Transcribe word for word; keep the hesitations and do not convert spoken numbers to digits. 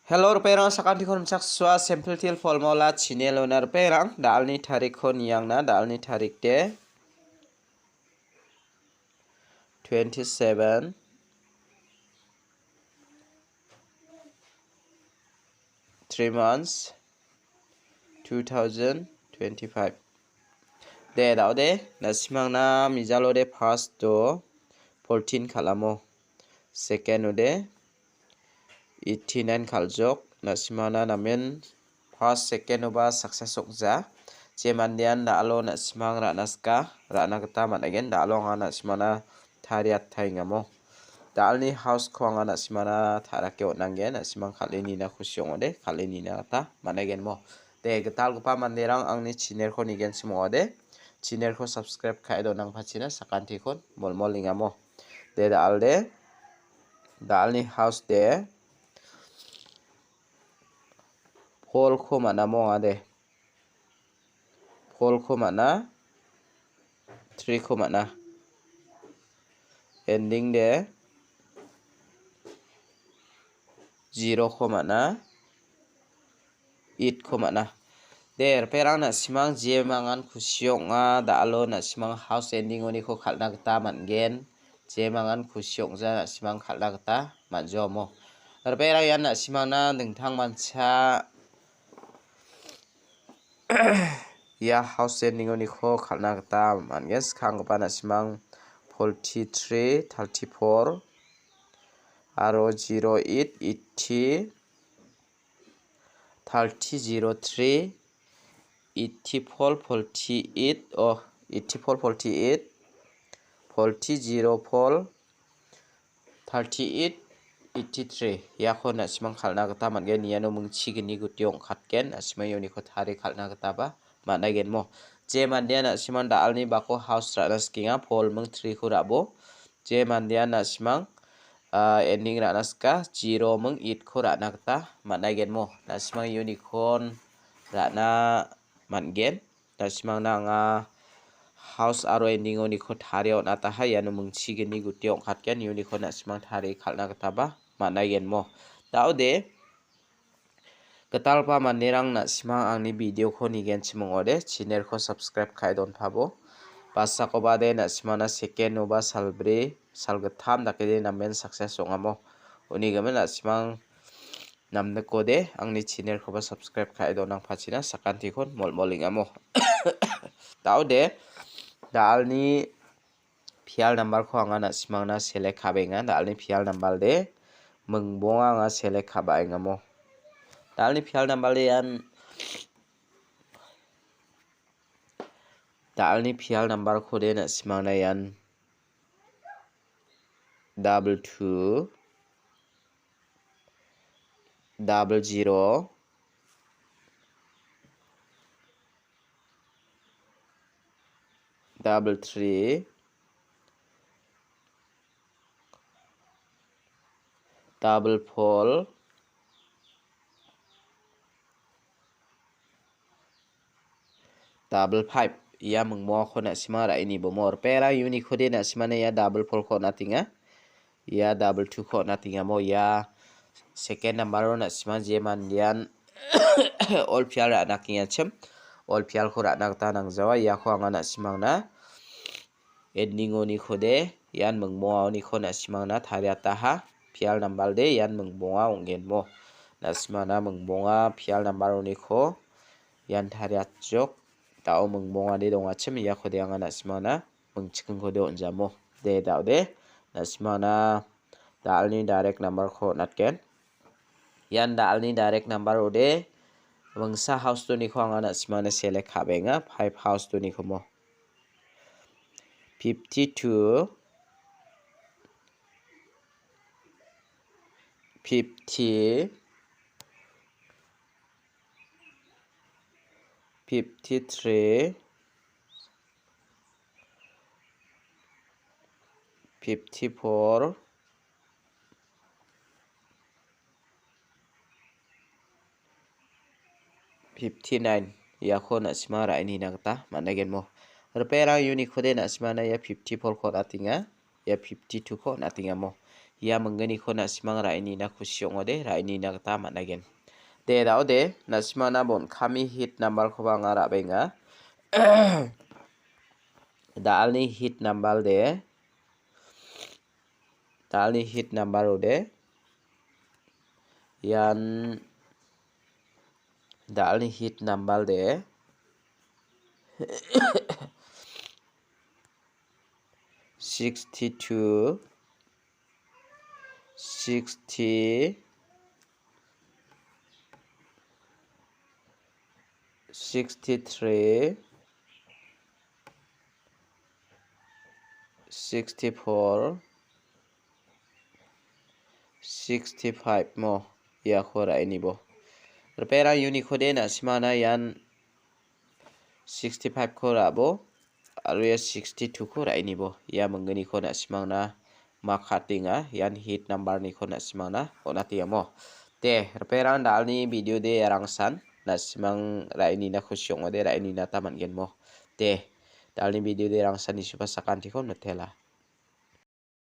Hello, ripengrang, sakantiko rimchaksoa, Simple Teer Formula channel-ona ripengrang, da·alni tarikko niangna, da·alni tarik de twenty-seven, three months, two thousand twenty-five. De, da·ode, na·simangna mijalo de first-o fourteen kal·amo. Second-o de eighty-nine kal·jok. Na·simangna namen first, second-oba success ong·ja. Je mandean da·alo na·simang ra·na sika, ra·na gita man·aigen. Da·alo anga na·simangna tariataengamo. Da·alni house-ko anga na·simangna ta·rake on·angen. Na·simang kal·e nina kusi ong·ode, kal·e nina gita man·aigenmo. De, gitalgipa manderang, angni channel-ko nigenchim ong·ode, channel-ko subscribe ka·e donangpachina sakantikon molmolengamo. De, da·alde, da·alni house de four-ko man·amo ong·ade. Four-ko man·a, three-ko man·a. Ending de zero-ko man·a, eight-ko man·a. De, ripengrang, na·simang jemangan kusi ong·a, da·alo na·simang house ending-oniko kal·na gita man·gen. Jemangan kusi ong·ja, na·simang kal·na gita man·jaomo. Ripengrang, ian na·simangna dingtangmancha ia house ending-oniko kal·na gita man·gen. Skanggipa na·simang forty-three, thirty-four, aro zero eight, eighty, thirty, zero three, eighty-four, forty-eight, oh, eighty-four, forty-eight, forty, zero four, thirty-eight, eighty-three. Iako na·simang kal·na gita man·gen. Iano mingchi gni guti ong·katgen. Na·simang ianiko tarie kal·na gitaba man·aigenmo. Je mandean na·simang da·alni bako house ra·na sikenga, four ming three-ko ra·bo. Je mandean na·simang, ah, ending ra·na sika, zero ming eight-ko ra·na gita man·aigenmo. Na·simang ianiko ra·na man·gen. Na·simangna anga house aro ending-oniko tarie on·ataha, iano mingchi gni guti ong·katgen, ianiko na·simang tarie kal·na gitaba man·aigenmo. Da·ode, gitalgipa manderang, na·simang angni video-ko nigenchim ong·ode, channel-ko subscribe ka·e donpabo. Basakoba de na·simangna second-oba salbri, salgittam dakede namen success ong·amo. Unigimin na·simang namnikode angni channel-koba subscribe ka·e donangpachina sakantikon molmolengamo. Da·ode, da·alni pial number-ko anga na·simangna select ka·benga. Da·alni pial number de mingbonga anga select ka·baengamo. Da·alni pial number de ian, da·alni pial number-kode na·simangna ian double two, double zero, double three, double four, double five. Ia mingbongako na·sima ra·e nibomo. Ripengrang, ianiko de na·simana ia double four-ko on·atenga. Ia double two-ko on·atengamo. Ia second number-o na·sima je mandean all pial ra·na kengachim. All pial-ko ra·na gita nangjawa. Iako anga na·simangna ending-onikode ian mingbongaoniko na·simangna tariataha. Pial nambal de ian mingbonga ong·genmo. Na·simangna mingbonga pial nambaloniko ian tariatjok. Da·o mingbongade dongachim iakode anga na·simangna mingchikkingkode on·jamo. De, da·ode, na·simangna da·alni direct number-ko on·atgen. Ian da·alni direct number ode, mingsa house-oniko anga na·simangna select ka·benga, five house-onikomo. Fifty-two, fifty, fifty-three, fifty-four, fifty-nine, iako na·sima ra·e nina gita man·agenmo. Ripengrang, unikode na·simana ia fifty-four-ko on·atenga, ia fifty-two-ko on·atengamo. Ia mingginiko na·simang ra·enina kusi ong·ode, ra·enina gita man·aigen. De, da·ode, na·simana bon kami hit number-koba anga ra·benga. Da·alni hit number de. Da·alni hit number ode. Ian da·alni hit number de. Sixty-two, sixty, sixty-three, sixty-four, sixty-five mo iako ra·enibo. Ripengrang uniko de na·simana ian sixty-five-ko ra·bo, aro ia sixty-two-ko ra·enibo. Ia mingginiko na·simangna makatenga, ian hit number-niko na·simangna on·atengamo. De, ripengrang da·alni video de iarangsan, na·simang ra·enina kusi ong·ode, ra·enina ta man·genmo. De, da·alni video de iarangsan nisuba sakantiko mitela.